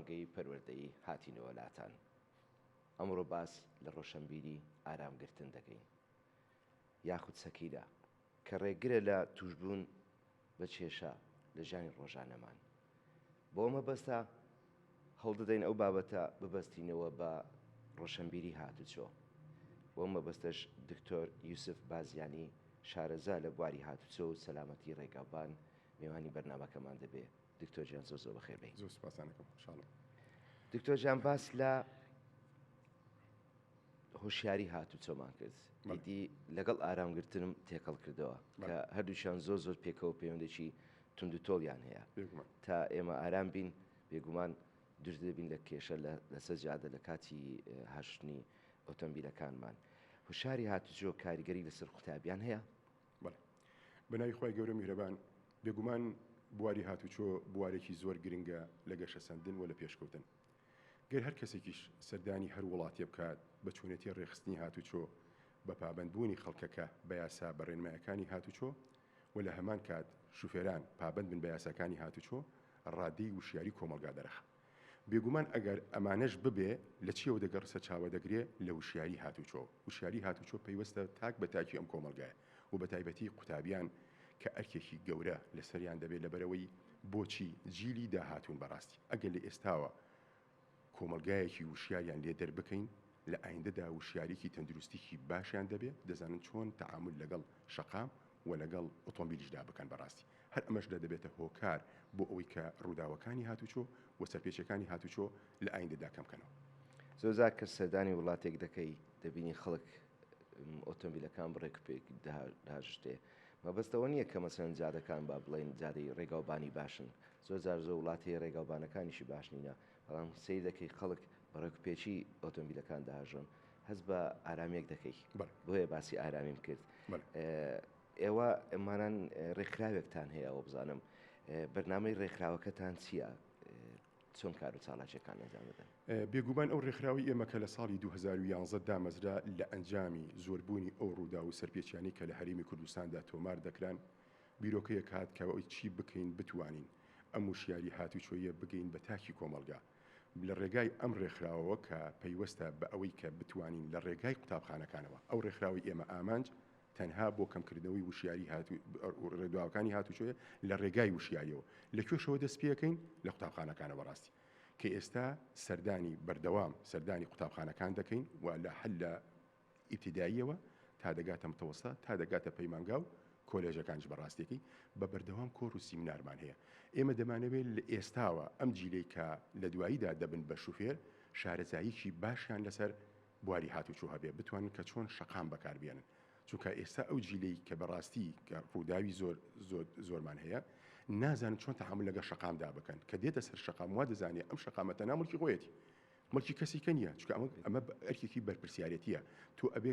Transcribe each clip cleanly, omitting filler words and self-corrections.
ڕوانگەی پەروەردەیی هاتینەوە لاتان. ئەمڕۆ باس لە ڕۆشەنبیری ئارامگرتن دەکەین یاخود سەکینە کە ڕێگرە لە تووشبوون بە کێشە لە ژیانی ڕۆژانەمان. بۆ ئەو مەبەستە هەوڵدەدەین ئەو بابەتە ببەستینەوە بە ڕۆشەنبیری هاتوچۆ. بۆ ئەم مەبەستەش دکتۆر یوسف بازیانی شارەزا لە بواری هاتوچۆ و سەلامەتی ڕێگاوبان مێوانی بەرنامەکەمان دەبێ. دکتۆر گیان زۆر زۆر بەخێر بێی. زۆر سوپاستان دەکەم، خۆشحاڵم. دکتۆر گیان باس لە هۆشیاری هاتوچۆمان کرد ئیدی لەگەڵ ئارامگرتنم تێکەڵ کردەوە کە هەردووشیان زۆر زۆر پێکەوە پەیوەندێکی توند و تۆڵیان هەیە تا ئێمە ئارام بین بێگومان دوور دەبین لە کێشە لەسەر جادە لە کاتی هاشتنی ئۆتۆمبیلەکانمان هوشاری هاتوچۆ کاریگەری لەسەر قوتابیان هەیە؟ بەڵێ بەناوی خوای گەورە میهرەبان بێگومان بواری هاتوچۆ بوارێکی زۆر گرنگە لە گەشەسەندن و لە پێشکەوتن گەر هەر کەسێکیش سەردانی هەر وڵاتێ بکات بە چۆنێتی ڕێکخستنی هاتوچۆ بە پابەندبوونی خەڵکەکە بە یاسا بە ڕێنمایەکانی هاتوچۆ و لە هەمان کات شوفێران پابەند بن بە یاساکانی هاتوچۆ ڕادەی وشیاری کۆمەڵگا دەرەخا. بێگومان ئەگەر ئەمانەش ببێ لە چیەوە دەگەڕ سەرچاوە دەگرێ لە وشیاری هاتوچۆ. وشیاری هاتوچۆ پەیوەستە تاک بە تاکی ئەم کۆمەڵگایە و بە تایبەتی قوتابیان کە ئەرکێکی گەورە لەسەریان دەبێ لەبەرئەوەی بۆچی جیلی داهاتوون بەڕاستی ئەگەر لە ئێستاوە کۆمەڵگایەکی وشیاریان لێ دەربکەین لە ئایندەدا وشیاریی تەندروستیی باشیان دەبێ دەزانن چۆن تەعامول لەگەڵ شەقام و لەگەڵ ئۆتۆمبیلیشدا بکەن بەڕاستی هەر ئەمەش لە دەبێتە هۆکار بۆ ئەوەی کە ڕووداوەکانی هاتوچۆ و سەرپێچیەکانی هاتوچۆ لە ئایندەدا کەم کەنەوە. زۆرجار کە سەردانی وڵاتێک دەکەی دەبینی خەڵک ئۆتۆمبیلەکان بڕێک و پێک داژتێ مەبەست ئەوە نییە کە مەسەلەن جادەکان با بڵێین جادەی ڕێگاوبانی باشن زۆر جار زۆر وڵات هەیە ڕێگاوبانەکانیشی باش نینە بەڵام سەیر دەکەی خەڵک بە ڕێک و پێکی ئۆتۆمبیلەکان داژۆن هەست بە ئارامیەک دەکەی بۆیە باسی ئارامیم کرد ئێوە ئەمانان ڕێکخراوێکتان هەیە ئەوە بزانم بەرنامەی ڕێکخراوەکەتان چییە؟ چۆن کار و چالاکیەکان ئەنجام دەدەن؟ بێگومان ئەو ڕێکخراوەی ئێمە کە لە ساڵی 2011 دامەزرا لە ئەنجامی زۆربوونی ئەو ڕووداو و سەرپێچیانەی کە لە هەرێمی کوردستاندا تۆمار دەکران بیرۆکەیەک هات کە ئەوەی چی بکەین بتوانین ئەم وشیاری هاتوچۆیە بگەین بە تاکی کۆمەڵگا لە ڕێگای ئەم ڕێکخراوەوە کە پەیوەستە بە ئەوەی کە بتوانین لە ڕێگای قوتابخانەکانەوە ئەو ڕێکخراوەی ئێمە ئامانج تەنها بۆ کەمکردنەوەی وشیاری هاتو ڕێدواوەکانی هاتوچۆیە لە ڕێگای وشیاریەوە لە کوێشەوە دەست پێەکەین لە قوتابخانەکانەوە ڕاستی کە ئێستا سەردانی بەردەوام سەردانی قوتابخانەکان دەکەین و لە حل لە ئیبتیداییەوە تا دەگاتە متەوەستە تا دەگاتە پەیمانگا و کۆلێژەکانیش بە ڕاستیەکەی بە بەردەوام کۆر و سیمنارمان هەیە ئێمە دەمانەوێت لە ئێستاوە ئەم جیلەی کە لە دواییدا دەبن بە شوفێر شارەزاییکی باشیان لەسەر بواری هاتوچۆ هەبێ بتوانن کە چۆن شەقام بەکار بێنن چونکە ئێستا ئەو جیلەی کە بەڕاستی کە ڕووداوی زۆر زۆر زۆرمان هەیە نازانن چۆن تەعامول لەگەڵ شەقامدا بکەن کە دێتە سەر شەقام وا دەزانێ ئەم شەقامە تەنها مڵکی خۆیەتی مڵکی کەسی کە نییە چونکە ئەمە ئەمە ئەرکێکی بەرپرسیارەتیە تۆ ئەبێ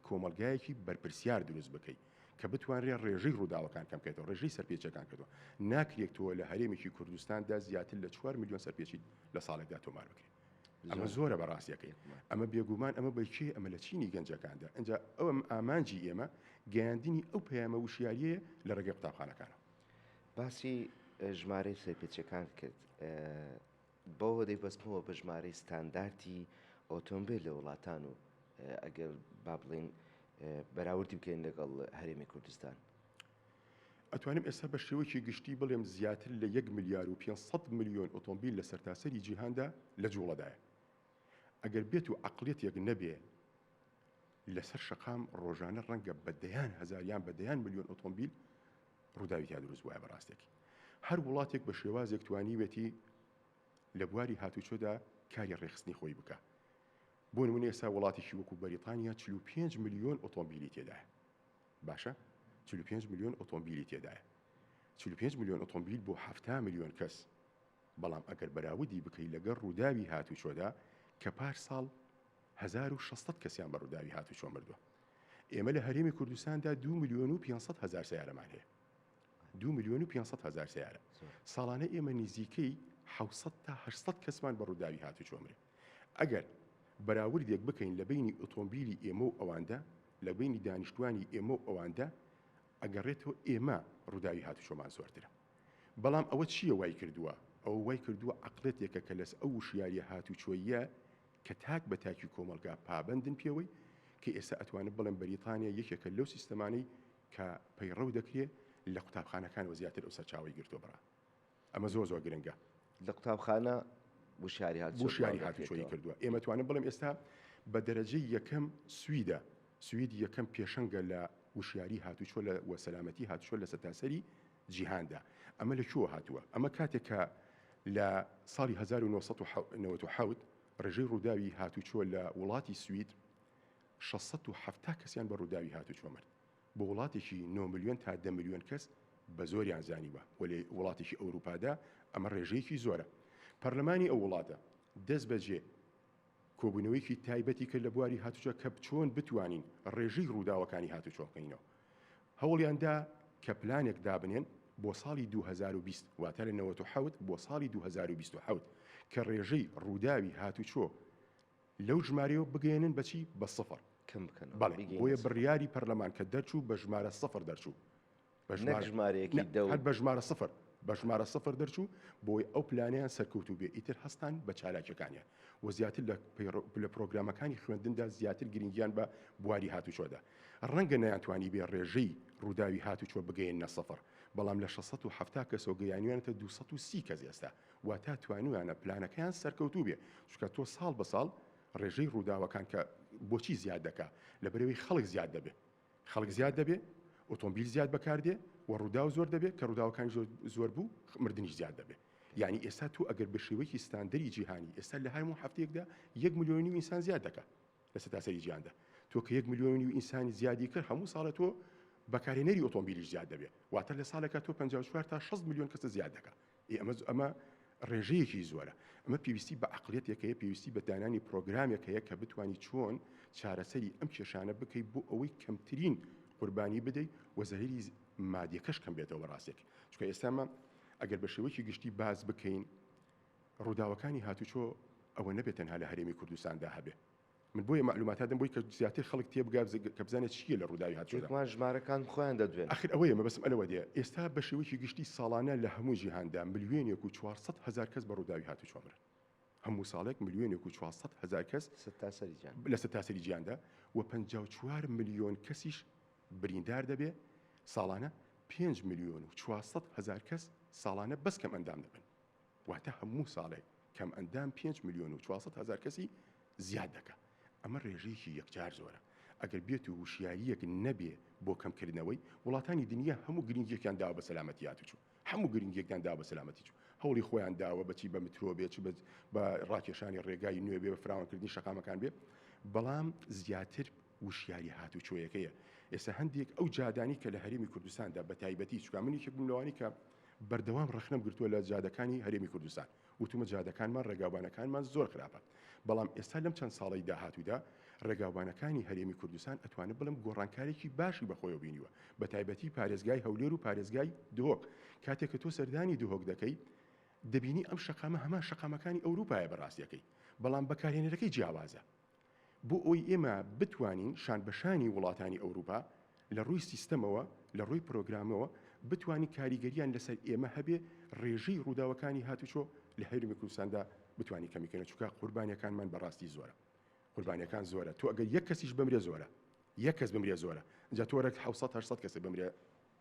کۆمەڵگایەکی بەرپرسیار دروست بکەی کە بتوانرێ ڕێژەی ڕووداوەکان کەم بکەیتەوە ڕێژەی سەرپێچەکان کردووە ناکرێت تۆ لە هەرێمێکی کوردستاندا زیاتر لە 4 میلیۆن سەرپێچی لە ساڵێکدا تۆمار بکرێت ئەمە زۆرە بە ڕاستیەکەی ئەمە بێگومان ئەمە بە کێ ئەمە لە چینی گەنجەکاندا ئەجا ئەوم ئامانجی ئێمە گەیاندنی ئەو پەیامە وشیاریەیە لە ڕێگەی قوتابخانەکانەوە. باسی ژمارەی سەرپێچیەکان کرد بەوە دەیبەستمەوە بە ژمارەی ستاندارتی ئۆتۆمبیل لە وڵاتان و ئەگەر با بڵین بەراوردی بکەین لەگەڵ هەرێمی کوردستان. ئەتوانم ئێستا بە شێوەیەکی گشتی بڵێم زیاتر لە یەک ملیار و 500 ملیۆن ئۆتۆمبیل لە سەرتاسەری جیهاندا لە جوڵەدایە. ئەگەر بێت و عەقڵیەتێک نەبێ لەسەر شەقام ڕۆژانە ڕەنگە بە دەیان هەزار یان بە دەیان ملیۆن ئۆتۆمبیل ڕووداوی تیا دروست بوایە. بەڕاستێکی هەر وڵاتێک بە شێوازێک توانیوێتی لە بواری هاتوچۆدا کاری ڕێکخستنی خۆی بکا. بۆ نمونە ئێستا وڵاتێکی وەکو بەریتانیا 45 ملیۆن ئۆتۆمبیلی تێدایە. باشە 45 ملیۆن ئۆتۆمبیلی تێدایە 45 ملیۆن ئۆتۆمبیل بۆ 70 ملیۆن کەس بەڵام ئەگەر بەراودی بکەی لەگەڵ ڕووداوی هاتوچۆدا کە پار ساڵ 1600 کەسیان بە ڕووداوی هاتوچۆ مردووە ئێمە لە هەرێمی کوردستاندا 2 ملیۆن و 500 هەزار سیارەمان هەیە 2 ملیۆن و 500 هەزار سیارە ساڵانە ئێمە نزیکەی 600 تا 800 کەسمان بە ڕووداوی هاتوچۆ مرێ ئەگەر بەراوردێک بکەین لە بەینی ئۆتۆمبیلی ئێمە و ئەواندا، لە بەینی دانیشتوانی ئێمە و ئەواندا، ئەگەڕێتەوە ئێمە ڕووداوی هاتوچۆمان زۆرترە. بەڵام ئەوە چییە وای کردووە؟ ئەوە وای کردووە عەقڵێتێکە کە لەس ئەو وشیاریە هاتوچۆییە کە تاک بە تاکی کۆمەڵگا پابەندن پێوەی کە ئێستا ئەتوانم بڵێم بەریتانیا یەکێکە لەو سیستەمانەی کە پەیڕەو دەکرێ لە قوتابخانەکانەوە زیاتر ئەو سەرچاوەی گرتووە بڕا ئەمە زۆر زۆر گرنگە. لە قوتابخانە وشیاری هاتوچۆ وشیاری هاتوچۆی کردووە ئێمە توانم بڵێم ئێستا بە دەرەجەی یەکەم سویدە سوید یەکەم پێشەنگە لە وشیاری هاتوچۆ لە وە سەلامەتی هاتوچۆ لە سەرتاسەری جیهاندا ئەمە لە کوێوە هاتووە ئەمە کاتێک کە لە ساڵی 1997 ڕێژەی ڕووداوی هاتوچۆ لە وڵاتی سوید 670 کەسیان بە ڕووداوی هاتوچۆ مرد بۆ وڵاتێکی 9 ملیۆن تا 10 ملیۆن کەس بە زۆریان زانیوە وەلێ وڵاتێکی ئەوروپادا ئەمە ڕێژەیەکی زۆرە پەرلەمانی ئەو وڵاتە دەست بەجێ کۆبوونەوەیەکی تایبەتی کرد لە بواری هاتوچۆ کە چۆن بتوانین ڕێژەی ڕووداوەکانی هاتوچۆ بکەینەوە. هەوڵیان دا کە پلانێک دابنێن بۆ ساڵی 2020 واتە لە 97 بۆ ساڵی 2027 کە ڕێژەی ڕووداوی هاتوچۆ لەو ژمارەیەوە بگەیەنن بە چی؟ بە سفر. کەم بکەنەوە. بەڵێ، بۆیە بڕیاری پەرلەمان کە دەرچوو بە ژمارە سفر دەرچوو. بە ژمارە ژمارەیەکی دە هەر بە ژمارە سفر بە ژمارە سفر دەرچوو بۆی ئەو پلانیان سەرکەوتوو بێ ئیتر هەستان بە چالاکیەکانیان و زیاتر لە لە پرۆگرامەکانی خوێندندا زیاتر گرنگیان بە بواری هاتوچۆدا ڕەنگە نەیانتوانی بێ ڕێژەی ڕووداوی هاتوچۆ بگەیەننە سفر بەڵام لە 670 کەسەوە گەیانویانەتە 230 کەس ئێستا واتا توانیویانە پلانەکەیان سەرکەوتوو بێ چونکە تۆ ساڵ بە ساڵ ڕێژەی ڕووداوەکان کە بۆچی زیاد دەکا لەبەرەوەی خەڵک زیاد دەبێ خەڵک زیاد دەبێ، ئۆتۆمبیل زیاد بەکاردێ و ڕووداو زۆر دەبێ، کە ڕووداوەکانیش زۆر زۆر بوو مردنیش زیاد دەبێ. یانی ئێستا تۆ ئەگەر بە شێوەیەکی ستاندەری جیهانی ئێستا لە هەموو هەفتەیەکدا یەک ملیۆن و نیو ئینسان زیاد دەکا لە سەرتاسەری جیهاندا. تۆ کە یەک ملیۆن و نیو ئینسانی زیادی کرد هەموو ساڵێ تۆ بەکارهێنەری ئۆتۆمبیلیش زیاد دەبێ. واتە لە ساڵێکا تۆ 54 تا 60 ملیۆن کەست زیاد دەکا. ئێ ئەمە ئەمە ڕێژەیەکی زۆرە. ئەمە پێویستی بە عەقڵیەتێک هەیە، پێویستی بە دانانی پرۆگرامێک هەیە کە بتوانی چۆن چارەسەری ئەم کێشانە بکەی بۆ ئەوەی کەمترین قوربانی بدەی و زەرەری مادیەکەش کەم بێتەوە بە ڕاستێک. چونکە ئێستا ئەمە ئەگەر بە شێوەیەکی گشتی باس بکەین ڕووداوەکانی هاتوچۆ ئەوە نەبێت تەنها لە هەرێمی کوردستاندا هەبێ. من بۆیە مەعلومات دەم بۆی کە زیاتر خەڵک تێبگا کە بزانێت چییە لە ڕووداوی هاتوچۆدا. بێگومان ژمارەکان خۆیان دەدوێن. ئاخر ئەوەیە مەبەستم ئەلەوە دێ ئێستا بە شێوەیەکی گشتی ساڵانە لە هەموو جیهاندا ملیۆنێک و 400 هەزار کەس بە ڕووداوی هاتوچۆ مرن. هەموو ساڵێک ملیۆنێک و 400 هەزار کەس سەرتاسەری جیهان. لە سەرتاسەری جیهاندا و 54 ملیۆن کەسیش بریندار دەبێ ساڵانە 5 ملیۆن و 400 هەزار کەس ساڵانە بەس کەمئەندام دەبن. واتە هەموو ساڵێک کەمئەندام 5 ملیۆن و 400 هەزار کەسی زیاد دەکا. ئەمە ڕێژەیەکی یەکجار زۆرە. ئەگەر بێت و وشیارییەک نەبێ بۆ کەمکردنەوەی، وڵاتانی دنیا هەموو گرنگییەکیان داوە بە سەلامەتی هاتوچۆ. هەموو گرنگییەکیان داوە بە سەلامەتی چوو. هەوڵی خۆیان داوە بە چی بە مترۆ بێ، چ بە ڕاکێشانی ڕێگای نوێ بێ، بە فراوانکردنی شەقامەکان بێ، بەڵام زیاتر وشیاری هاتوچۆیەکەیە. ئێستا هەندێک ئەو جادانەی کە لە هەرێمی کوردستاندا بە تایبەتی، چونکە من یەکێک بووم لەوانەی کە بەردەوام ڕەخنەم گرتووە لە جادەکانی هەرێمی کوردستان، وتومە جادەکانمان ڕێگاوبانەکانمان زۆر خراپە، بەڵام ئێستا لەم چەند ساڵەی داهاتوودا ڕێگاوبانەکانی هەرێمی کوردستان ئەتوانم بڵێم گۆڕانکارێکی باشی بەخۆیەوە بینیوە، بەتایبەتی پارێزگای هەولێر و پارێزگای دهۆک، کاتێک کە تۆ سەردانی دهۆک دەکەی دەبینی ئەم شەقامە هەمان شەقامەکانی ئەوروپایە بەڕاستیەکەی، بەڵام بەکارهێنەرەکەی جیاوازە. بۆ ئەوەی ئێمە بتوانین شان بە شانی وڵاتانی ئەوروپا لە ڕووی سیستەمەوە، لە ڕووی پرۆگرامەوە بتوانین کاریگەریان لەسەر ئێمە هەبێ، ڕێژەی ڕووداوەکانی هاتوچۆ لە هەرێمی کوردستاندا بتوانین کەمی کەینەوە، چونکە قوربانیەکانمان بەڕاستی زۆرە. قوربانیەکان زۆرە، تۆ ئەگەر یەک کەسیش بمرێ زۆرە، یەک کەس بمرێ زۆرە، ئینجا تۆ ڕێک 700 800 کەسێک بمرێ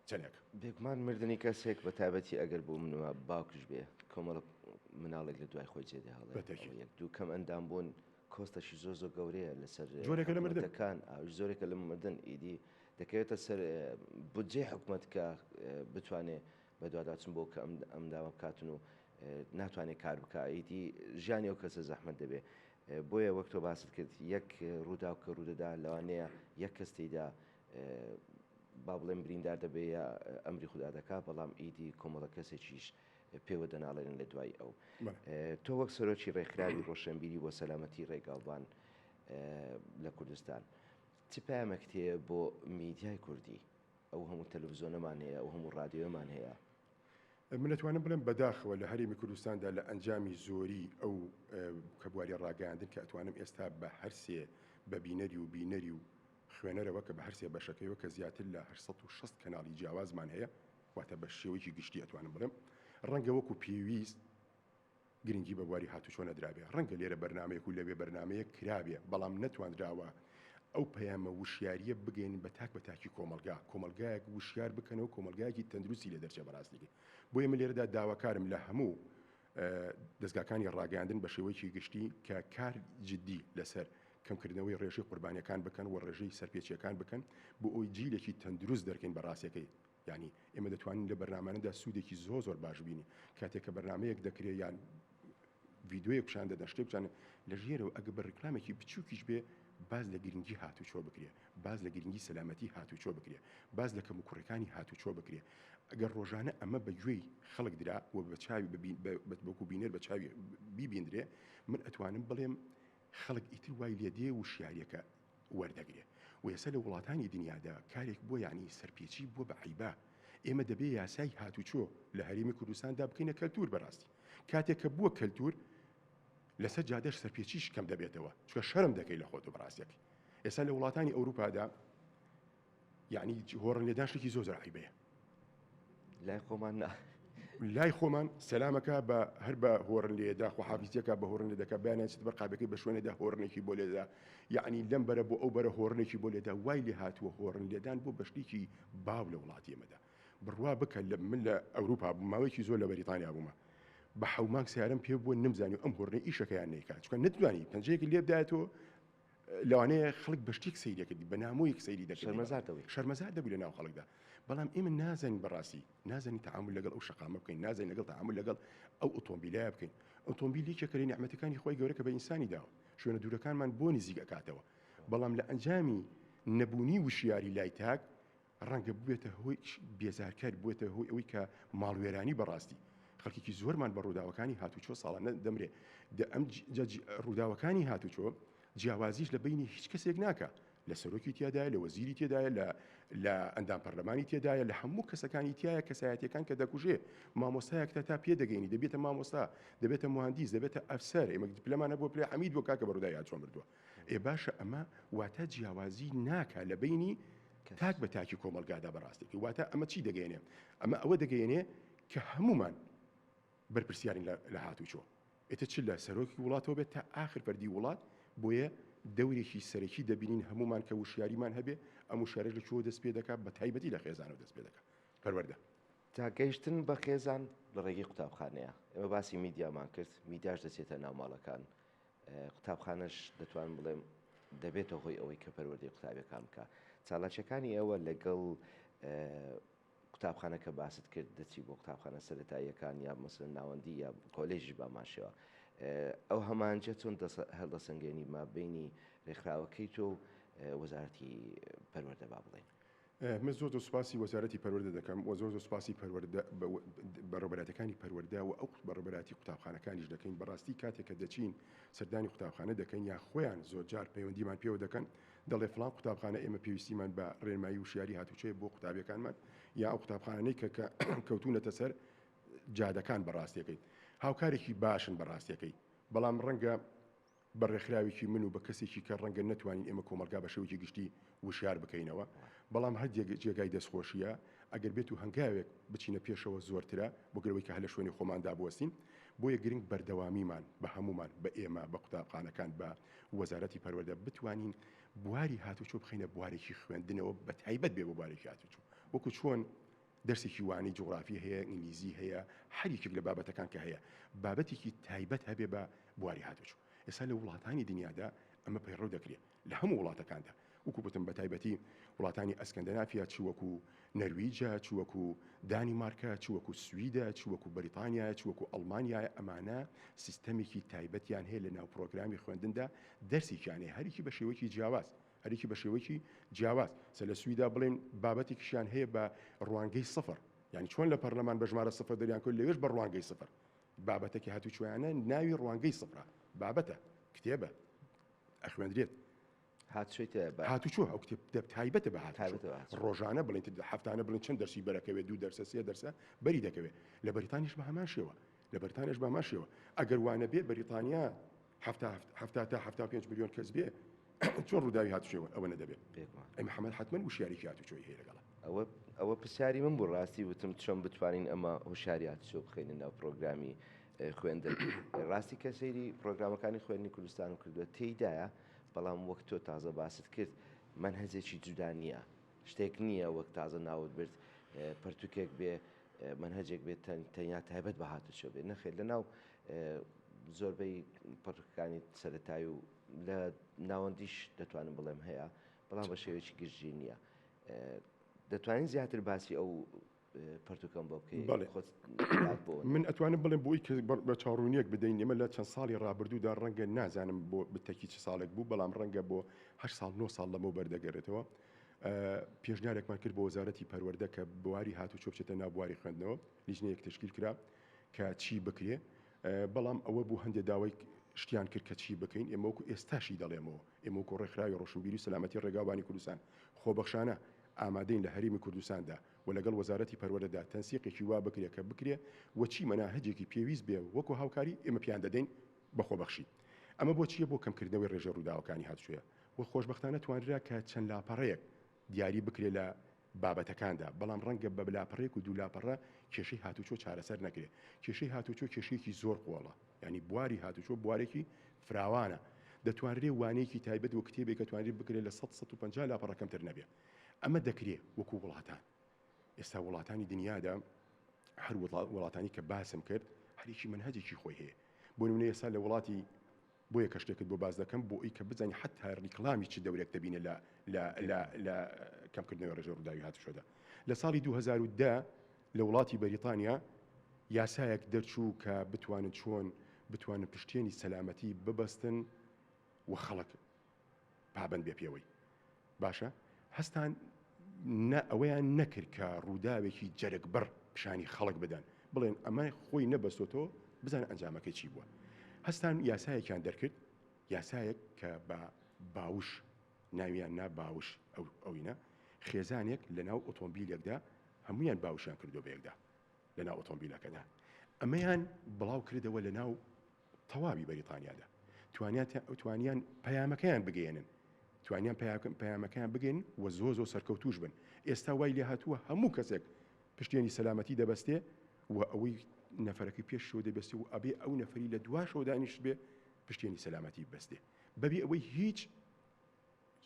چەندێک؟ بێگومان مردنی کەسێک بە تایبەتی ئەگەر بۆ منما باوکیش بێ کۆمەڵە مناڵێک لە دوای خۆی جێدەهێڵێ، یەک دوو کەم ئەندام بوون کۆستەشی زۆر زۆر گەورەیە لەسەر جۆرێکە لە مردن حکومەتەکان، ئەویش زۆرێکە لە مردن، ئیدی دەکەوێتە سەر بودجەی حکومەت کە بتوانێ بەدواداچون بۆ کە ئەم داوا بکاتن و ناتوانێت کار بکە، ئیدی ژیانی ئەو کەسە زەحمەت دەبێ. بۆیە وەک تۆ باست کرد یەک ڕووداو کە ڕوودەدا لەوانەیە یەک کەس تێیدا با بڵێم بریندار دەبێ یا ئەمری خودا دەکا، بەڵام ئیدی کۆمەڵە کەسێکیش پێوە دەناڵێنن لە دوای ئەو. تۆ وەک سەرۆکی ڕێکخراوی ڕۆشنبیری بۆ سەلامەتی ڕێگاوبان لە کوردستان چ پەیامێکت هەیە بۆ میدیای کوردی؟ ئەو هەموو تەلەڤزیۆنەمان هەیە، ئەو هەموو ڕادیۆیەمان هەیە. من ئەتوانم بڵێم بەداخەوە لە هەرێمی کوردستاندا لە ئەنجامی زۆری ئەو کە بواری ڕاگەیاندن کە ئەتوانم ئێستا بە هەرسێ بە بینەری و بینەری و خوێنەرەوە کە بە هەرسێ بەشەکەیەوە کە زیاتر لە 860 کەناڵی جیاوازمان هەیە واتە بە شێوەیەکی گشتی ئەتوانم بڵێم ڕەنگە وەکو پێویست. گرنگی بە بواری هاتوچۆ نەدرابێ، ڕەنگە لێرە بەرنامەیەک و لەوێ بەرنامەیەک کرابێ، بەڵام نەتوانراوە ئەو پەیامە وشیارییە بگەیەنن بە تاک بە تاکی کۆمەڵگا، کۆمەڵگایەک وشیار بکەنەوە، کۆمەڵگایەکی تەندروستی لێ دەرچێ بەڕاستی. بۆیە من لێرەدا داواکارم لە هەموو دەزگاکانی ڕاگەیاندن بە شێوەیەکی گشتی کە کار جدی لەسەر کەمکردنەوەی ڕێژەی قوربانیەکان بکەن و ڕێژەی سەرپێچیەکان بکەن بۆ ئەوی جیلێکی تەندروست دەرکەین بە ڕاستەکەی. یانی ئێمە دەتوانین لە بەرنامانەدا سوودێکی زۆر زۆر باش بینی کاتێک کە بەرنمەیەک دەکرێت یان ڤیددیوەیەک پیشان دەدەن شتێک پیشان لە ژێرەوە ئەگە بە ڕیکلامێکی بچووکیش بێ باز لە گرنگی هاتوچۆ بکرێ باز لە گرنگی سەلامەتی هاتوچۆ بکرێ باز لە کەموکوڕیەکانی هاتوچۆ بکرێ ئەگەر ڕۆژانە ئەمە بە گوێی خەڵک درا و بە چاوی وەکو بینەر بە چاوی بیبیندرێ من ئەتوانم بڵێم خەڵک ئیتر وای لێ دێ وشیاریەکە وەردەگرێ و ئێستا لە وڵاتانی دنیادا کارێک بووە یانی سەرپێچی بووە بە عەیبە ئێمە دەبێ یاسای هاتوچۆ لە هەرێمی کوردستاندا بکەینە کەلتور بەڕاستی کاتێک کە بووە کەلتور لەسەر جادەش سەرپێچیش کەم دەبێتەوە چونکە شەرم دەکەی لە خۆت و بەڕاستیەکەی ئێستا لە وڵاتانی ئەوروپادا یعنی هۆڕن لێدان شتێکی زۆر زۆر عیبەیە. لای خۆمان نا. لای خۆمان سەلامەکە بە هەر بە هۆڕن لێدا خۆحافیزیەکە بە هۆڕن لێ دەکا بەیانیان چێتە بەر قابەکەی بە شوێنێدا هۆڕنێکی بۆ لێدا یعنی لەم بەرە بۆ ئەو بەرە هۆڕنێکی بۆ لێدا وای لێ هاتووە هۆڕن لێدان بۆ بە شتێکی باو لە وڵاتی ئێمەدا بڕوا بکە لە من لە ئەوروپا بووم ماوەیەکی زۆر لە بەریتانیا بوومە بە حەومانگ سیارەم پێ بووە نمزانی ئەم هۆڕنەی ئیشەکەیان نیکات چونکە نەتوانی پەنجەیەکی لێ بدایەتەوە لەوانەیە خەڵک بە شتێک سەیری دەکردی بە نامۆیەک سەیری دەکردی شەرمەزار دەبووی شەرمەزار دەبووی لە ناو خەڵکدا بەڵام ئێمە نازانین بەڕاستی نازانین تەعامول لەگەڵ ئەو شەقامە بکەین نازانین لەگەڵ تەعامول لەگەڵ ئەو ئۆتۆمبیلە بکەین ئۆتۆمبیل یەکێکە لە نیعمەتەکانی خۆی گەورە کە بە ئینسانی داوە شوێنە دوورەکانمان بۆ نزیک ئەکاتەوە بەڵام لە ئەنجامی نەبوونی وشیاری لای تاک ڕەنگە ببێتە هۆی بێزارکەر، بووێتە هۆی ئەوەی کە ماڵوێرانی بەڕاستی خەڵکێکی زۆرمان بە ڕووداوەکانی هاتوچۆ ساڵانە دەمرێ. دە ئەم ڕووداوەکانی هاتوچۆ جیاوازیش لە بەینی هیچ کەسێک ناکا، لە سەرۆکی تێدایە، لە وەزیری تێدایە، لە لە ئەندام پەرلەمانی تێدایە، لە هەموو کەسەکانی تیایە، کەسایەتیەکان کە دەکوژێ، مامۆستایەک تا تا پێ دەگەینی دەبێتە مامۆستا، دەبێتە موهەندیس، دەبێتە ئەفسەر، ئێمە پلەمان هەبووە پلەی عەمید بووە کاکە بە ڕووداوی هاتوچۆ مردووە. ئێ باشە ئەمە واتە جیاوازی ناکا لە بەینی تاک بە تاکی کۆمەڵگادا بەڕاستێکی واتە ئەمە چی دەگەێنێ ئەمە ئەوە دەگەێنێ کە هەمومان بەرپرسیارین لە هاتوچۆ ئێتە چ لە سەرۆکی وڵاتەوە بێت تا ئاخر فەردی وڵات بۆیە دەورێکی سەرەکی دەبینین هەمومان کە وشیاریمان هەبێ ئەم وشیارەش لە کوێوە دەست پێ دەکات بە تایبەتی لە خێزانەوە دەست پێ دەکات پەروەردە. تا گەیشتن بە خێزان لە ڕێگەی قوتابخانەیە ئێمە باسی میدیامان کرد میدیاش دەچێتە ناو ماڵەکان قوتابخانەش دەتوانم بڵێم دەبێتە هۆی ئەوەی کە پەروەردەی قوتابیەکان بکە چالاکیەکانی ئێوە لەگەڵ قوتابخانە کە باست کرد دەچی بۆ قوتابخانە سەتاییەکان یا مەسەن ناوەندی یا کۆلێژی باماشەوە ئەو هەمانجە چۆن هەڵدەسەنگێنی مابینی ڕێکخراوەکەی تۆ و وەزارەتی پەروەردە با بڵێن من زۆر زۆر سوپاسی وەزارەتی پەروەردە دەکەم و زۆر زۆر سوپاسی پەروەردە بەڕێوەبەرایەتیەکانی پەروەردە و ئەو بەڕێوەبەرایەتی قوتابخانەکانیش دەکەین بەڕاستی کاتێک کە دەچین سەردانی قوتابخانە دەکەین یان خۆیان زۆرجار پەیوەندیمان پێوە دەکەن دەڵێ فڵان قوتابخانە ئێمە پێویستیمان بە ڕێنمایی وشیاری هاتوچۆیە بۆ قوتابیەکانمان یا ئەو قوتابخانەی کە کە کەوتونەتە سەر جادەکان بەڕاستیەکەی هاوکارێکی باشن بەڕاستیەکەی بەڵام ڕەنگە بە ڕێکخراوێکی من و بە کەسێکی کە ڕەنگە نەتوانین ئێمە کۆمەڵگا بە شێوەیەکی گشتی وشیار بکەینەوە، بەڵام هەر جێگای دەستخۆشییە، ئەگەر بێت و هەنگاوێک بچینە پێشەوە زۆرترە بۆ گەر ئەوەی کە هەر لە شوێنی خۆماندا بوەستین، بۆیە گرنگ بەردەوامیمان بە هەموومان، بە ئێمە، بە قوتابخانەکان، بە وەزارەتی پەروەردە بتوانین بواری هاتوچۆ بخەینە بوارێکی خوێندنەوە بە تایبەت بێ بۆ بوارێکی هاتوچۆ وەکو چۆن دەرسێکی وانەی جوغرافی هەیە، ئینگلیزی هەیە، هەر یەکێک لە بابەتەکان کە هەیە بابەتێکی تایبەت هەبێ بە بواری هاتوچۆ. ئێستا لە وڵاتانی دنیادا ئەمە پەیڕەو دەکرێ لە هەموو وڵاتەکاندا وەکو گوتم بە تایبەتی وڵاتانی ئەسکەندەنافیا چ وەکو نەرویجە چ وەکو دانیمارکە چ وەکو سویدە چ وەکو بەریتانیایە چ وەکو ئەڵمانیایە ئەمانە سیستەمێکی تایبەتیان هەیە لە ناو پرۆگرامی خوێندندا دەرسێکیان هەیە هەریکی بە شێوەیەکی جیاواز هەریکی بە شێوەیەکی جیاواز سە لە سویدا بڵێن بابەتێکیشیان هەیە بە ڕوانگەی سفر یعنی چۆن لە پەرلەمان بە ژمارە سفر دەریان کرد لەوێش بە ڕوانگەی سفر بابەتەکی هاتوچۆیانە ناوی ڕوانگەی سفرە بابەتە کتێبە ئەخوێندرێت هاتوچۆی تێ بە هاتوچۆ ئەو کتێب تایبەتە بە هاتوچۆ ڕۆژانە بڵێن هەفتانە بڵێن چەند دەرسی بەرەکەوێت دوو دەرسە سێ دەرسە بەری دەکەوێت لە بەریتانیش بە هەمان شێوە لە بەریتانیش بە هەمان شێوە ئەگەر وانە بێ بەریتانیا 70 تا 75 ملیۆن کەس بێ چۆن ڕووداوی هاتوچۆ ئەوە نەدەبێت ئەی محەممەد حتمما وشیارێکی هاتوچۆی هەیە لەگەڵە ئەوە ئەوە پرسیاری من بوو ڕاستی وتم چۆن بتوانین ئەمە هۆشیاری هاتوچۆ بخەینە ناو پرۆگرامی. خوێندن. ڕاستی کە سەیری پرۆگرامەکانی خوێندنی کوردستانم کردووە تێیدایە، بەڵام وەک تۆ تازە باست کرد مەنهەجێکی جودا نییە، شتێک نییە وەک تازە ناوت برد پەرتوکێک بێ مەنهەجێک بێت تەنیا تایبەت بە هاتوچۆ بێت، نەخێر لەناو زۆربەی پەرتوکەکانی سەرەتایی و لە ناوەندیش دەتوانم بڵێم هەیە، بەڵام بە شێوەیەکی گشتی نییە. دەتوانین زیاتر باسی ئەو پەرتوکەم بۆ بکەی؟ بەڵێ. خۆت یاد بۆ من ئەتوانم بڵێم بۆی کە بە چاوڕوونیەک بدەین ئێمە لە چەند ساڵی ڕابردوودا ڕەنگە نازانم بۆ بتەکی چ ساڵێک بوو بەڵام ڕەنگە بۆ هەشت ساڵ نۆ ساڵ لەمەوبەر دەگەرێتەوە پێشنیارێکمان کرد بۆ وەزارەتی پەروەردە کە بواری هاتوچۆ بچێتە ناو بواری خوێندنەوە لیژنەیەک تەشکیل کرا کە چی بکرێ بەڵام ئەوە بوو هەندێک داوای شتیان کرد کە چی بکەین ئێمە وەکو ئێستاشی دەڵێمەوە ئێمە وەکو ڕێکخراوی ڕۆشنبیری و سەلامەتی ڕێگاوبانی کوردستان خۆبەخشانە ئامادەین لە هەرێمی کوردستاندا و لەگەڵ وەزارەتی پەروەردەدا تەنسیقێکی وا بکرێ کە بکرێ و چی مەناهجێکی پێویست بێ وەکو هاوکاری ئێمە پێیان دەدەین بە خۆبەخشی. ئەمە بۆ چییە؟ بۆ کەمکردنەوەی ڕێژەی ڕووداوەکانی هاتوچۆیە و خۆشبەختانە توانرا کە چەند لاپەڕەیەک دیاری بکرێ لە بابەتەکاندا، بەڵام ڕەنگە بە لاپەڕەیەک و دوو لاپەڕە کێشەی هاتوچۆ چارەسەر نەکرێ. کێشەی هاتوچۆ کێشەیەکی زۆر قووڵە، یانی بواری هاتوچۆ بوارێکی فراوانە، دەتوانرێ وانەیەکی تایبەت و کتێبێک ئەتوانرێ بکرێ لە سەد 150 لاپەڕە کەمتر نەبێ. ئەمە دەکرێ وەکو وڵاتان ئێستا وڵاتانی دنیادا هەر وڵاتانی کە باسم کرد هەرێکی مەنهەجێکی خۆی هەیە. بۆ نمونە ئێستا لە وڵاتی بۆیە کە شتێکت بۆ باس دەکەم بۆ ئەوی کە بزانی حتا ڕیکلامی چ دەورێک دەبینێ لە لە لە لە کەمکردنەوەی ڕێژەی ڕووداوی هاتوچۆدا. لە ساڵی 2010 لە وڵاتی بەریتانیا یاسایەک دەرچوو کە بتوانن چۆن بتوانن پشتێنی سەلامەتی ببەستن و خەڵک پابەند بێ پێوەی. باشە هەستان نە ئەوەیان نەکرد کە ڕووداوێکی جەرگبڕ پیشانی خەڵک بدەن بڵێن ئەمە خۆی نەبەستۆتەوە بزانە ئەنجامەکەی چی بووە. هەستان یاسایەکیان دەرکرد، یاسایەک کە بە باوش ناویان نا باوش ئەو ئەوینە خێزانێک لەناو ئۆتۆمبیلێکدا هەمویان باوشیان کردو بەیەکدا لەناو ئۆتۆمبیلەکەدا ئەمەیان بڵاو کردەوە لەناو تەواوی بەریتانیادا توانیان توانیان پەیامەکەیان بگەیەنن توانیان پەیامەکەیان بگەین و زۆ زۆر سەرکەوتوش بن ئێستا وای لێ هاتووە هەموو کەسێک پشتێنی سەلامەتی دەبەستێ و ئەوەی نەفەرەکەی پێشەوە دەبەستێ و ئەبێ ئەو نەفەری لە دواشەوە دانیشت بێ پشتێنی سەلامەتی ببەستێ بەبێ ئەوەی هیچ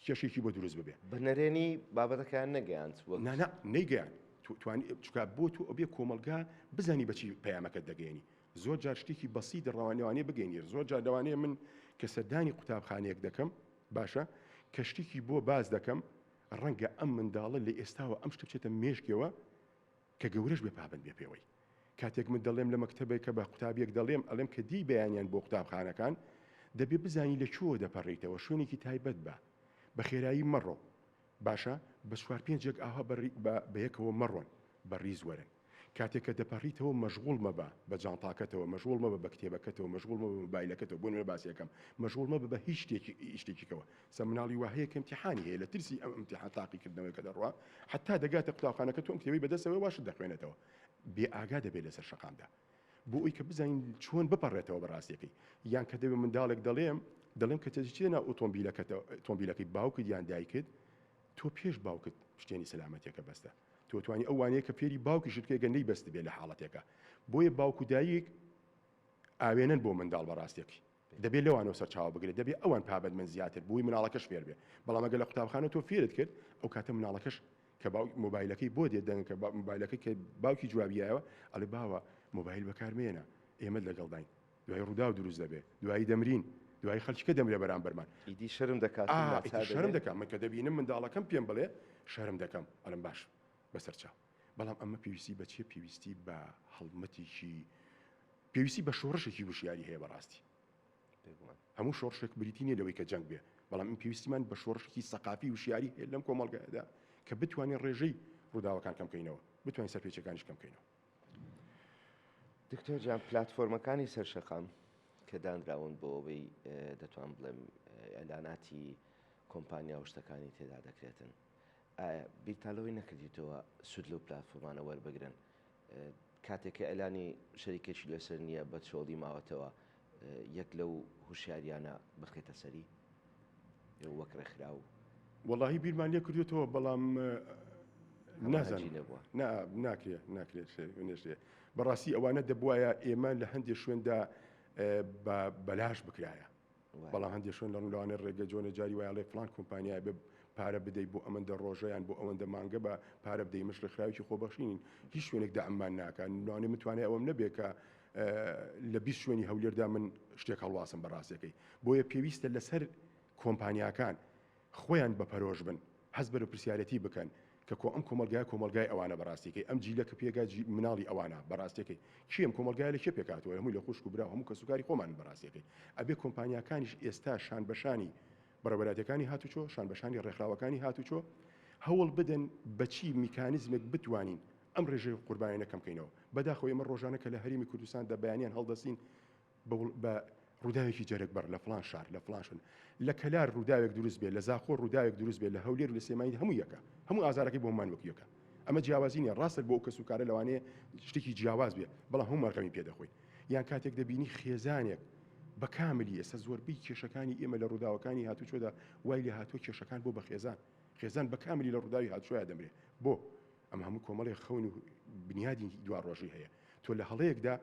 کێشێکی بۆ دروست ببێ. بە نەرێنی بابەتەکەیان نەگەیاند وەک. نا نا نەیگەیاند توانی چونکە بۆ تۆ ئەبێ کۆمەڵگا بزانی بە چی پەیامەکەت دەگەیەنی زۆر جار شتێکی بەسیت ڕەوانەوانەیە بگەینی زۆر جار لەوانەیە من کە سەردانی قوتابخانەیەک دەکەم باشە کە شتێکی بۆ باس دەکەم ڕەنگە ئەم منداڵە لە ئێستاوە ئەم شتە بچێتە مێشکەوە کە گەورەش بێ پابەند بێ پێوەی. کاتێک من دەڵێم لە مەکتەبێک کە بە قوتابیەک دەڵێم ئەڵێم کە دێی بەیانیان بۆ قوتابخانەکان دەبێ بزانی لە کوێوە دەپەڕیتەوە شوێنێکی تایبەت بە بە خێرایی مەڕۆ باشە بە چوار پێنجێک ئاوا بە یەکەوە مەڕۆن بە ڕیز وەرن کاتێک کە دەپەڕیتەوە مەشغوڵ مەبە بە جانتاکەتەوە مەشغوڵ مەبە بە کتێبەکەتەوە مەشغوڵ مەبە بە مۆبایلەکەتەوە بۆ نمونە باسی ئەکەم مەشغوڵ مەبە بە هیچ شتێکی شتێکیکەوە سە مناڵی وا هەیە کە ئیمتیحانی هەیە لە ترسی ئەم ئیمتیحان تاقیکردنەوەی کە دەڕوا حتا دەگاتە قوتابخانەکە تۆ ئەم کتێبەی بەدەستەوەی واشت دەخوێنێتەوە بێ ئاگا دەبێت لەسەر شەقامدا بۆ ئەوی کە بزانین چۆن بپەڕێتەوە بە ڕاستیەکەی یان کە دەبێت منداڵێک دەڵێم دەڵێم کە دەچیتە ناو ئۆتۆمبیلەکەتەوە ئۆتۆمبیلەکەی باوکت یان دایکت تۆ پێش باوکت پشتێنی سەلامەتیەکە بەستە تۆ توانی ئەو وانەیە کە فێری باوکیشت بکەی گەر نەیبەستبێ لە حاڵەتێکا بۆیە باوک و دایک ئاوێنەن بۆ منداڵ بە ڕاستیەکەی دەبێت لەوانەوە سەرچاوە بگرێت دەبێت ئەوان پابەند بن زیاتر بۆی مناڵەکەش فێر بێ بەڵام ئەگەر لە قوتابخانە تۆ فێرت کرد ئەو کاتە مناڵەکەش کە باوک مۆبایلەکەی بۆ دێت دەنگ کە مۆبایلەکەی کە باوکی جوابیایەوە ئەڵێ باوە مۆبایل بەکارمێنە ئێمە لەگەڵداین دوای ڕووداو دروست دەبێ دوایی دەمرین دوایی خەلکیکە دەمرێ بەرامبەرمان. ئیدی شەرم دەکات و ناچار دەبێ. شەرم دەکەم من کە دەبینم منداڵەکەم پێم بڵێ شەرم دەکەم ئەڵێم باش بەسەر چاو بەڵام ئەمە پێویستی بە چیە پێویستی بە هەڵمەتێکی پێویستی بە شۆڕشێکی وشیاری هەیە بەڕاستی بێگومان هەموو شۆڕشێک بریتی نیە لەوەی کە جەنگ بێ بەڵام ئەم پێویستیمان بە شۆڕشێکی سەقافی وشیاری هەیە لەم کۆمەڵگایەدا کە بتوانین ڕێژەی ڕووداوەکان کەم کەینەوە بتوانین سەرپێچیەکانیش کەم کەینەوە. دکتۆر جان پلاتفۆرمەکانی سەر شەقام کە دانراون بۆ ئەوەی دەتوان بڵێم ئەلاناتی کۆمپانیا و شتەکانی تێدا دەکرێتن ئایا بیرتان لەوەی نەکردیتەوە سوود لەو پلاتفۆرمانە وەربگرن کاتێک کە ئەلانی شەریکێکی لەسەر نییە بە چۆڵی ماوەتەوە یەک لەو هوشیاریانە بخرێتە سەری وەک ڕێکخراو؟ وەڵاهی بیرمان لێ کردوێتەوە بەڵام نازانم نەبووە نا ناکرێ ناکرێت نێشتێ. بەڕاستی ئەوانە دەبوایە ئێمە لە هەندێک شوێندا بە بەلاش بکرایە. بەڵام هەندێک شوێن لە ڕوونەوانە ڕێگە جۆنە جاری وایە ڵێ فلان کۆمپانیای بێ پارە بدەی بۆ ئەمەندە ڕۆژە یان بۆ ئەوەندە مانگە بە پارە بدەی مش ڕێکخراوێکی خۆبەخشینین هیچ شوێنێک دەعممان ناکە لەوانەیە من توانای ئەوەم نەبێ کە لە 20 شوێنی هەولێردا من شتێک هەڵواسم بە ڕاستەکەی بۆیە پێویستە لەسەر کۆمپانیاکان خۆیان بە پەرۆش بن هەست بەرپرسیارەتی بکەن کە کۆ ئەم کۆمەڵگایە کۆمەڵگای ئەوانە بەڕاستیکەی ئەم جیلە کە پێگا مناڵی ئەوانە بەڕاستیەکەی کێ ئەم کۆمەڵگایە لە کێ پێکهاتووە هەمووی لە خوشک و برا و هەموو کەسوکاری خۆمانن بەڕاستیەکەی ئەبێ کۆمپانیاکانیش ئێستا شان بەشانی بەڕێوەبەرایەتیەکانی هاتوچۆ شان بەشانی ڕێکخراوەکانی هاتوچۆ هەوڵ بدەن بەچی میکانیزمێک بتوانین ئەم ڕێژەی قوربانیانە کەم کەینەوە بەداخەوە ئێمە ڕۆژانە کە لە هەرێمی کوردستاندا بەیانیان هەڵدەستین بە ڕووداوێکی جەرگبڕ لە فڵان شار لە فڵان شوێن لە کەلار ڕووداوێک دروست بێ لە زاخۆ ڕووداوێک دروست بێ لە هەولێر و لە سلێمانی هەموو یەکە هەموو ئازارەکەی بۆ هەموومان وەک یەکە ئەمە جیاوازی نییە ڕاستە بۆ ئەو کەس و کارە لەوانەیە شتێکی جیاواز بێ بەڵام هەموومان غەمی پێ دەخۆین یان کاتێک دەبینی خێزانێک بە کاملی ئێستا زۆربەی کێشەکانی ئێمە لە ڕووداوەکانی هاتوچۆدا وای لێ هاتووە کێشەکان بۆ بە خێزان خێزان بە کاملی لە ڕووداوی هاتوچۆیا دەمرێ بۆ ئەمە هەموو کۆمەڵێک خەون و بنیادی دواڕۆژی هەیە تۆ لە هەڵەیەکدا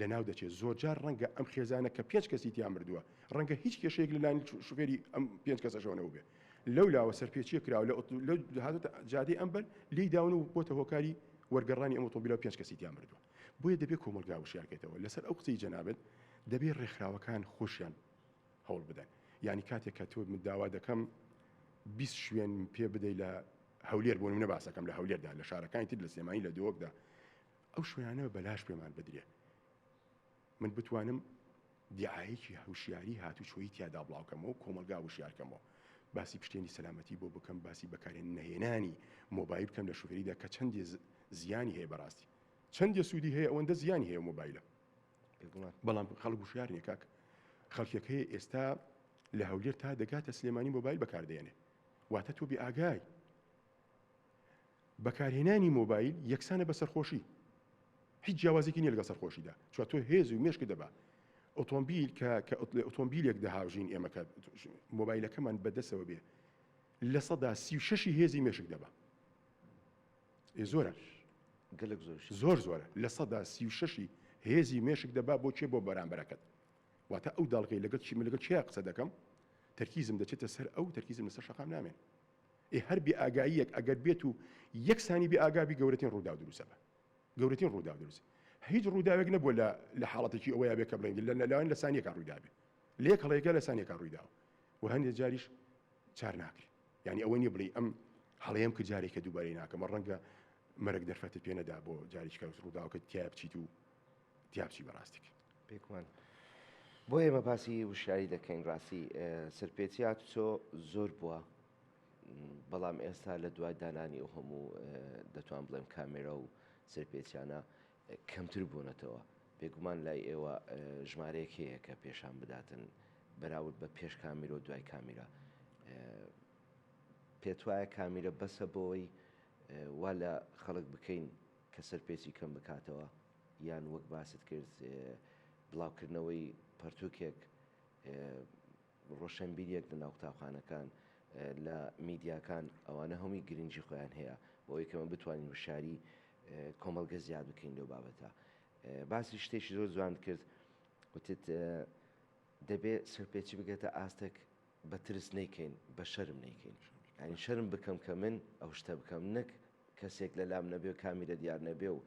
لەناو دەچێت، زۆرجار ڕەنگە ئەم خێزانە کە پێنج کەسی تیا مردووە، ڕەنگە هیچ کێشەیەک لە لایەن شوفێری ئەم پێنج کەسەشەوە نەبووبێت، لەو لاوە سەرپێچییە کراوە لە هاتۆتە جادەی ئەم بەر لێی داون و بۆتە هۆکاری وەرگەڕانی ئەم ئۆتۆمبیلە و پێنج کەسی تیا مردووە. بۆیە دەبێت کۆمەڵگا وشیار کەیتەوە. لەسەر ئەو قسەی جەنابت دەبێت ڕێکخراوەکان خۆشیان هەوڵ بدەن. یانی کاتێک کە تۆ من داوا دەکەم 20 شوێن پێ بدەی لە هەولێر بۆ نمونە باسەکەم لە هەولێردا لە شارەکانی تر لە سلێمانی لە دهۆکدا ئەو شوێنانە بەلاش پێمان بدرێ من بتوانم دیعایەکی هوشیاری هاتوچۆی تیادا بڵاوکەمەوە کۆمەڵگا وشیارکەمەوە باسی پشتێنی سەلامەتی بۆ بکەم باسی بەکارێن نەهێنانی مۆبایل بکەم لە شوفێریدا کە چەندێ زیانی هەیە بەڕاستی چەندێ سوودی هەیە ئەوەندە زیانی هەیە مۆبایلە بەڵام خەڵک وشیار نیە کاک خەڵکێک هەیە ئێستا لە هەولێر تا دەگاتە سلێمانی مۆبایل بەکاردێنێ واتە تۆ بێ ئاگای بەکارهێنانی مۆبایل یەکسانە بە سەرخۆشی هیچ جیاوازێکی نییە لەگەڵ سەرخۆشیدا چوە تۆ هێز و مێشکت دەبا ئۆتۆمبیل کە کە ئۆتۆمبیلێک دەهاوژین ئێمە کە مۆبایلەکەمان بەدەسەوە بێ 36% هێزی مێشک دەبا ئێ زۆرە گەلک زۆر زۆر زۆرە 36% هێزی مێشک دەبا بۆ کێ بۆ بەرامبەرەکەت واتە ئەو داڵغەی لەگەڵ چی من لەگەڵ کێ قسە دەکەم تەرکیزم دەچێتە سەر ئەو تەرکیزم لەسەر شەقام نامێن ئێ هەر بێ ئاگاییەک ئەگەر بێت و یەک سانی بێ ئاگا بی گەورەترین ڕووداو دروستە بە گەورەترین ڕووداو دروست هیچ ڕووداوێک نەبووە لە لە حاڵەتێکی ئەوەیە بێ کە بڵێن لە لەلایەن لە سانیەکە ڕوویدابێ لە یەک هەڵەیەکە لە سانیەکە ڕوویداوە و هەندێک جاریش چار ناکرێت یعنی ئەوە نییە بڵێ ئەم هەڵەیەم کرد جارێکە دووبارەی ناکەمە ڕەنگە مەرگ دەرفەتت پێ نەدا بۆ جاریشکە ڕووداوەکە تیا بچیت و تیا بچی بەڕاستێک بێگومان بۆ ئێمە باسی وشیاری دەکەین ڕاستی سەرپێچی هاتوچۆ زۆر بووە بەڵام ئێستا لە دوای دانانی ئەو هەموو دەتوان بڵێم کامێرا و سەرپێچیانە کەمتر بوونەتەوە بێگومان لای ئێوە ژمارەیەک هەیە کە پێشان بداتن بەراورد بە پێش کامیرە و دوای کامیرا پێت وایە کامیرە بەسە بۆی وا لە خەڵک بکەین کە سەرپێچی کەم بکاتەوە یان وەک باست کرد بڵاوکردنەوەی پەرتوکێک ڕۆشنبیریەک لە ناو قوتابخانەکان لە میدیاکان ئەوانە هەمووی گرنگی خۆیان هەیە بۆ ئەوەی کەمە بتوانین وشاری کۆمەڵگە زیاد بکەین لەو بابەتە باسی شتێکی زۆر جوان کرد وتت دەبێ سەرپێچی بگێتە ئاستێک بە ترس نەیکەین بە شەرم نەیکەین یعنی شەرم بکەم کە من ئەو شتە بکەم نەک کەسێک لە لام نەبێ و کامیرە دیار نەبێ و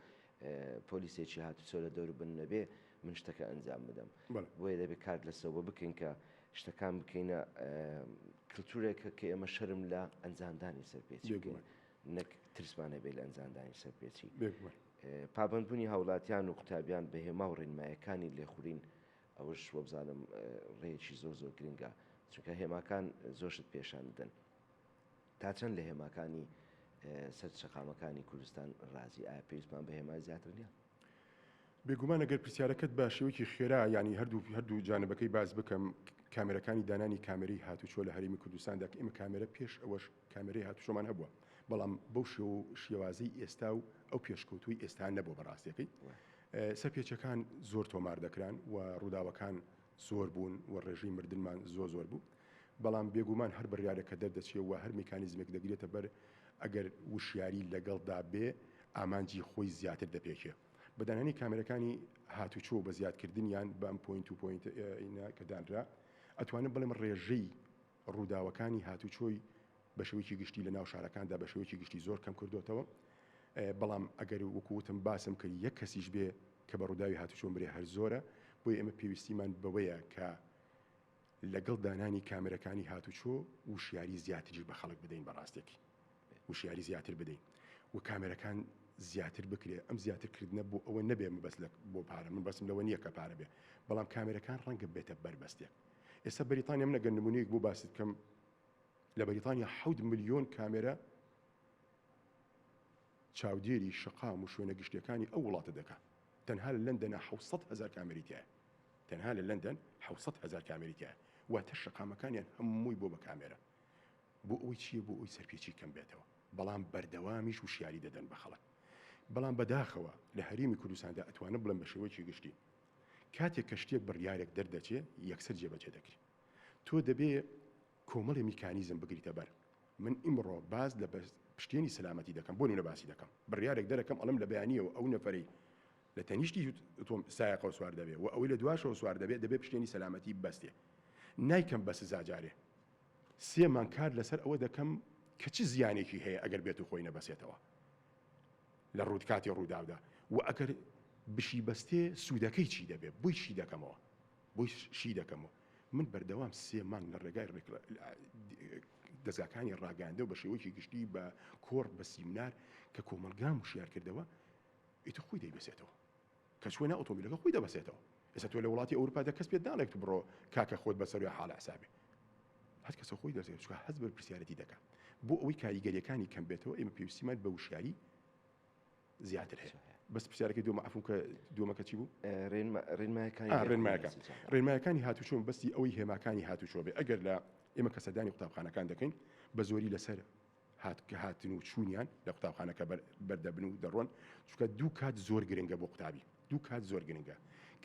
پۆلیسێکی هاتوچۆ لە دەور بن نەبێ من شتەکە ئەنجام بدەم بۆیە دەبێت کار لەسەوە بکەین کە شتەکان بکەینە کللتورێکە کە ئێمە شەرم لە ئەنجامدانی سەرپێچی بکەین نەک ترسمان هەبێت لە ئەنجامدانی سەرپێچی. پابەندبوونی هاوڵاتیان و قوتابیان بە هێما و ڕێنمایەکانی لێخورین ئەوەش وەبزانم ڕێیەکی زۆر زۆر گرنگە چونکە هێماکان زۆر شت پێشان دەدەن. تا چەند لە هێماکانی سەر شەقامەکانی کوردستان ڕازی ئایا پێویستمان بە هێمای زیاتر نییە؟ بێگومان ئەگەر پرسیارەکەت بە شێوەیەکی خێرا یانی هەردوو هەردوو جانبەکەی باس بکەم کامێرەکانی دانانی کامێرەی هاتوچۆ لە هەرێمی کوردستاندا کە ئێمە کامێرە پێش ئەوەش کامێرەی هاتوچۆمان هەبووە بەڵام بەو شێوە و شێوازەی ئێستا و ئەو پێشکەوتووی ئێستا نەبووە بەڕاستیەکەی سەرپێچەکان زۆر تۆمار دەکران و ڕووداوەکان زۆر بوون و ڕێژەی مردنمان زۆر زۆر بوو بەڵام بێگومان هەر بڕیارێک کە دەردەچێ و هەر میکانیزمێک دەگرێتە بەر ئەگەر وشیاری لەگەڵدا بێ ئامانجی خۆی زیاتر دەپێکێ. بە دانانی کامێرەکانی هاتوچۆ و بە زیادکردنیان بە ئەم point to point ە کە دانرا ئەتوانم بڵێم ڕێژەی ڕووداوەکانی هاتوچۆی بە شێوەیەکی گشتی لە ناو شارەکاندا بە شێوەیەکی گشتی زۆر کەم کردوتەوە. بەڵام ئەگەر وەکو وتم باسم کرد یەک کەسیش بێ کە بە ڕووداوی هاتوچۆ مرێ هەر زۆرە، بۆیە ئێمە پێویستیمان بەوەیە کە لەگەڵ دانانی کامێرەکانی هاتوچۆ وشیاری زیاتریش بە خەڵک بدەین، بە ڕاستێکی وشیاری زیاتر بدەین و کامێرەکان زیاتر بکرێ. ئەم زیاتر کردنە بۆ ئەوە نەبێ مەبەست لە بۆ پارە، من بەسم لەوە نییە کە پارە بێ، بەڵام کامێرەکان ڕەنگە بێتە بەربەستێک. ئێستا بەریتانیا من ئەگەر نمونەیەک بۆ باست بکەم، لە بەریتانیا 7 ملیۆن کامێرە چاودێری شەقام و شوێنە گشتیەکانی ئەو وڵاتە دەکا. تەنها لە لەندەنا 700 هەزار کامێری تیایە. تەنها لە لەندەن 700 هەزار کامێری تیایە. واتە شەقامەکانیان هەمووی بۆ بە کامێرە. بۆ ئەوەی چییە؟ بۆ ئەوەی سەرپێچی کەم بێتەوە. بەڵام بەردەوامیش وشیاری دەدەن بە خەڵک. بەڵام بەداخەوە لە هەرێمی کوردستاندا ئەتوانم بڵێم بە شێوەیەکی گشتی کاتێک کە شتێک بڕیارێک دەردەچێ یەکسەر جێبەجێ دەکرێ. تۆ دەبێ کۆمەڵێ میکانیزم بگریتە بەر. من ئیمڕۆ باس لە پشتێنی سەلامەتی دەکەم، بۆ نمونە باسی دەکەم، بڕیارێک دەرەکەم ئەڵێم لە بەیانیەوە ئەو نەفەرەی لە تەنیشتی تۆم سایەقەوە سوار دەبێ و ئەوەی لە دواشەوە سوار دەبێ دەبێ پشتێنی سەلامەتی ببەستێ. نایکەم بە سزا جارێ سێ مانگ کار لەسەر ئەوە دەکەم کە چ زیانێکی هەیە ئەگەر بێت و خۆی نەبەسێتەوە لە ڕوود کاتی ڕووداودا و ئەگەر بشی بەستێ سوودەکەی چی دەبێ، بۆی شی دەکەمەوە، بۆی شی دەکەمەوە. من بەردەوام سێ مانگ لە ڕێگای دەزگاکانی ڕاگەیاندە و بە شێوەیەکی گشتی بە کۆڕ بە سیمنار کە کۆمەڵگام وشیار کردەوە، ئیتر خۆی دەیبەسێتەوە. کە چووە ناو ئۆتۆمبیلەکە خۆی دەبەسێتەوە. ئێستا تۆ لە وڵاتی ئەوروپادا کەس پێت ناڵێت بڕۆ کاکە خۆت بەسەر حاڵە حسابێ، هەر کەسە خۆی دەزێت، چونکە هەست بە بەرپرسیارێتی دەکات. بۆ ئەوەی کاریگەریەکانی کەم بێتەوە ئێمە پێویستیمان بە وشیاری زیاتر هەیە. بەس پرسیارەکەی دووەمە عەفوم کە دووەمەکە چی بوو؟ ڕێنمایەکانی ڕێنمایەکان ڕێنمایەکانی هاتوچۆ بەستی ئەوەی هێماکانی هاتوچۆ بێ. ئەگەر لە ئێمە کە سەردانی قوتابخانەکان دەکەین بە زۆری لەسەر هاتن و چوونیان لە قوتابخانەکە بەردەبن و دەڕۆن، چونکە دوو کات زۆر گرنگە بۆ قوتابی، دوو کات زۆر گرنگە،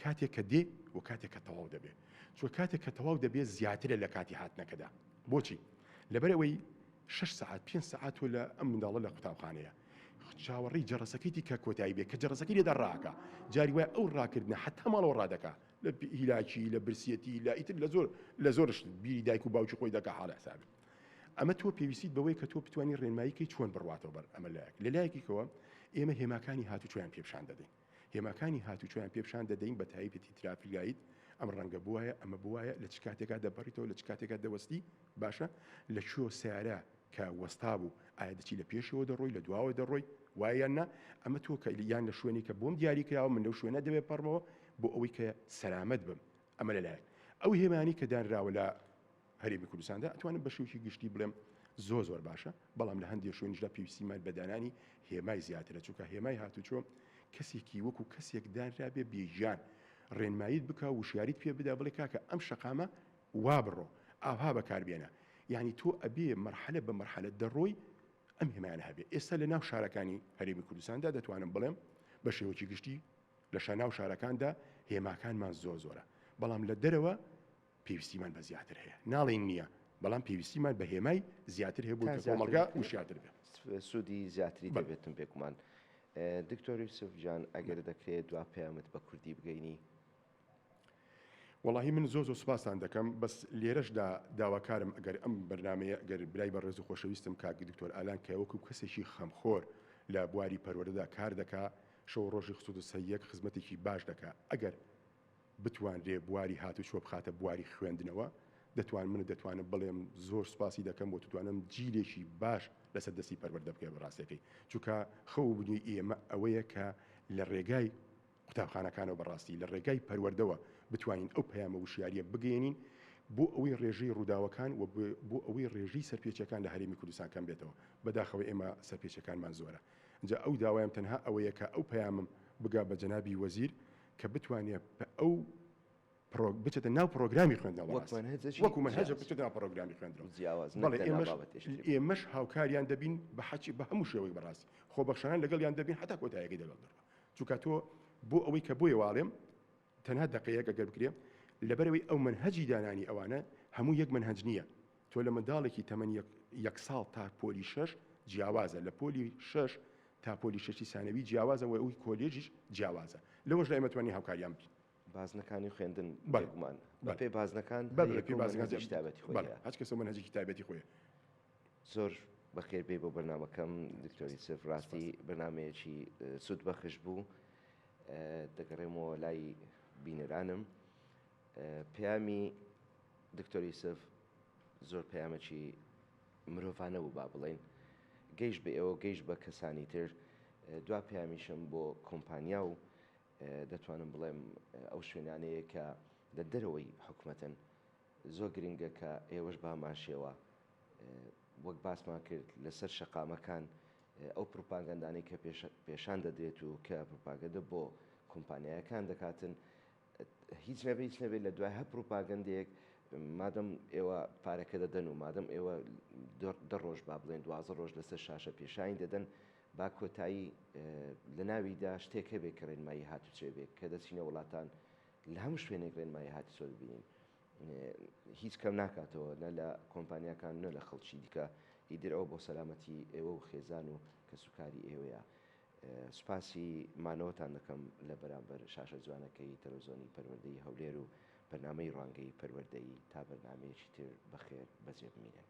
کاتێک کە دێ و کاتێک کە تەواو دەبێ. چونکە کاتێک کە تەواو دەبێ زیاترە لە کاتی هاتنەکەدا. بۆچی؟ لەبەر ئەوەی شەش سەعات پێنج سەعات تۆ لە ئەم منداڵە لە قوتابخانەیە چاوەڕێی جەڕەسەکەیتی کە کۆتایی بێ، کە جەڕەسەکەی لێدا ڕاکا، جاری وایە ئەو ڕاکردنە حەتا ماڵەوە ڕادەکا، لە هیلاکی، لە برسیەتی، لە ئیتر لە زۆر لە زۆر شت بیری دایک و باوکی خۆی دەکا حاڵی حسابی. ئەمە تۆ پێویستیت بەوەیە کە تۆ بتوانی ڕێنمایی کەی چۆن بڕواتەوە بەر ئەمە لایەک. لە لایەکیکەوە ئێمە هێماکانی هاتوچۆیان پێ پیشان دەدەین، هێماکانی هاتوچۆیان پێ پیشان دەدەین بە تایبەتی traffic light، ئەم ڕەنگە بوایە، ئەمە بوایە، لە چ کاتێکا دەبڕیتەوە، لە چ کاتێکا دەوەستی، باشە لە کوێ سیارە کە وەستا بوو ئایا دەچی لە پێشەوە دەڕۆی لە دواوە دەڕۆی وایە یان نا، ئەمە تۆ کە یان لە شوێنێک کە بۆم دیاری کراوە من لەو شوێنە دەبێ پەڕمەوە بۆ ئەوەی کە سەلامەت بم. ئەمە لەلایەک. ئەو هێمانەی کە دانراوە لە هەرێمی کوردستاندا ئەتوانم بە شێوەیەکی گشتی بڵێم زۆر زۆر باشە، بەڵام لە هەندێک شوێنیشدا پێویستیمان بە دانانی هێمای زیاترە، چونکە هێمای هاتوچۆ کەسێکی وەکو کەسێک دانرابێ بێگیان ڕێنماییت بکا و وشیاریت پێ بدا بڵێ کاکە ئەم شەقامە وا بڕۆ ئاوها بەکاربێنە، یعنی تۆ ئەبێ مەرحەلە بە مەرحەلە دەڕۆی ئەم هێمایانە هەبێ. ئێستا لە ناو شارەکانی هەرێمی کوردستاندا دەتوانم بڵێم بە شێوەیەکی گشتی لە ناو شارەکاندا هێماکانمان زۆر زۆرە، بەڵام لە دەرەوە پێویستیمان بە زیاتر هەیە، ناڵێین نییە، بەڵام پێویستیمان بە هێمای زیاتر هەیە بۆ کۆمەڵگا وشیارتر بێت. سوودی زیاتری دەبێتن بێگومان. دکتۆر یوسف گیان ئەگەر دەکرێت دوا پەیامت بە کوردی بگەینی؟ وەڵاهی من زۆر زۆر سوپاستان دەکەم، بەس لێرەشدا داواکارم ئەگەر ئەم بەرنامەیە ئەگەر برای بەڕێز و خۆشەویستم کاک دکتۆر ئالان کە وەکو کەسێکی خەمخۆر لە بواری پەروەردەدا کار دەکا شەو و ڕۆژی خستۆتە سەر یەک خزمەتێکی باش دەکا ئەگەر بتوانرێ بواری هاتوچۆ بخاتە بواری خوێندنەوە دەتوان من دەتوانم بڵێم زۆر سوپاسی دەکەم بۆ توانم جیلێکی باش لەسەر دەستی پەروەردە بکەێ بەڕاستەکەی چونکە خەو و بنی ئێمە ئەوەیە کە لە ڕێگای قوتابخانەکانەوە بەڕاستی لە ڕێگای پەروەردەوە بتوانین ئەو پەیامە وشیاریە بگەێنین بۆ ئەوەی ڕێژەی ڕووداوەکان و بۆ ئەوەی ڕێژەی سەرپێچەکان لە هەرێمی کوردستان کەم بێتەوە. بەداخەوە ئێمە سەرپێچەکانمان زۆرە. جا ئەو داوایم تەنها ئەوەیە کە ئەو پەیامم بگا بە جەنابی وەزیر کە بتوانێ ئەو پرۆ بچێتە ناو پرۆگرامی خوێندنەوە وەک مەنهەجێکی وەکو مەنهەجە بچێتە ناو پرۆگرامی خوێندنەوە جیاواز بەڵێ ئێمەش ئێمەش هاوکاریان دەبین بە حەچی بە هەموو شێوەیەک بەڕاستی خۆبەخشانە لەگەڵیان دەبین هەتا کۆتاییەکەی دەگەڵ دەڕوا چونکە تۆ بۆ ئەوەی کە بۆیە واڵێم تەنها دەقەیەک ئەگەر بکرێ لەبەرەوەی ئەو مەنهەجی دانانی ئەوانە هەموو یەک مەنهەج نییە تۆ لە منداڵێکی تەمەن یەک ساڵ تا پۆلی شەش جیاوازە لە پۆلی شەش. تا پۆلی شەشی سانەوی جیاوازە و ئەوی کۆلێژیش جیاوازە لەوەشدا ئێمە توانین هاوکاریان بین. بازنەکانی خوێندن بێگومان بەپێی بازنەکان هەر یەکە و مەنهەجێکی تایبەتی خۆی هەیە. هەچ کەسە و مەنهەجێکی تایبەتی خۆی هەیە. زۆر بەخێر بێی بۆ بەرنامەکەم دکتۆر یوسف ڕاستی بەرنامەیەکی سوود بەخش بوو دەگەڕێمەوە لای بینەرانم پەیامی دکتۆر یوسف زۆر پەیامێکی مرۆڤانە بوو با بڵێین گەیشت بە ئێوە گەیشت بە کەسانی تر دوا پەیامیشم بۆ کۆمپانیا و دەتوانم بڵێم ئەو شوێنانەیە کە لە دەرەوەی حکومەتن زۆر گرنگە کە ئێوەش بە هەمان شێوە وەک باسمان کرد لەسەر شەقامەکان ئەو پروپاگەندانەی کە پێشان دەدرێت و کە پروپاگەندە بۆ کۆمپانیایەکان دەکاتن هیچ نەبێ هیچ نەبێت لە دوای هەر پروپاگەندەیەک مادەم ئێوە پارەکە دەدەن و مادەم ئێوە دە ڕۆژ با بڵێن 12 ڕۆژ لەسەر شاشە پێشانی دەدەن با کۆتایی لە ناویدا شتێک هەبێت کە ڕێنمایی هاتوچێ بێت کە دەچینە وڵاتان لە هەموو شوێنێک ڕێنمایی هاتوچۆ ببینین هیچ کەم ناکاتەوە نە لە کۆمپانیاکان نە لە خەڵکی دیکە ئیدر ئەوە بۆ سەلامەتی ئێوە و خێزان و کەسوکاری ئێوەیە سوپاسی مانەوەتان دەکەم لە بەرامبەر شاشە جوانەکەی تەلەڤزیۆنی پەروەردەی هەولێر و بەرنامەی ڕوانگەی پەروەردەیی تا بەرنامەیەکی تر بەخێر بەجێ بمینن.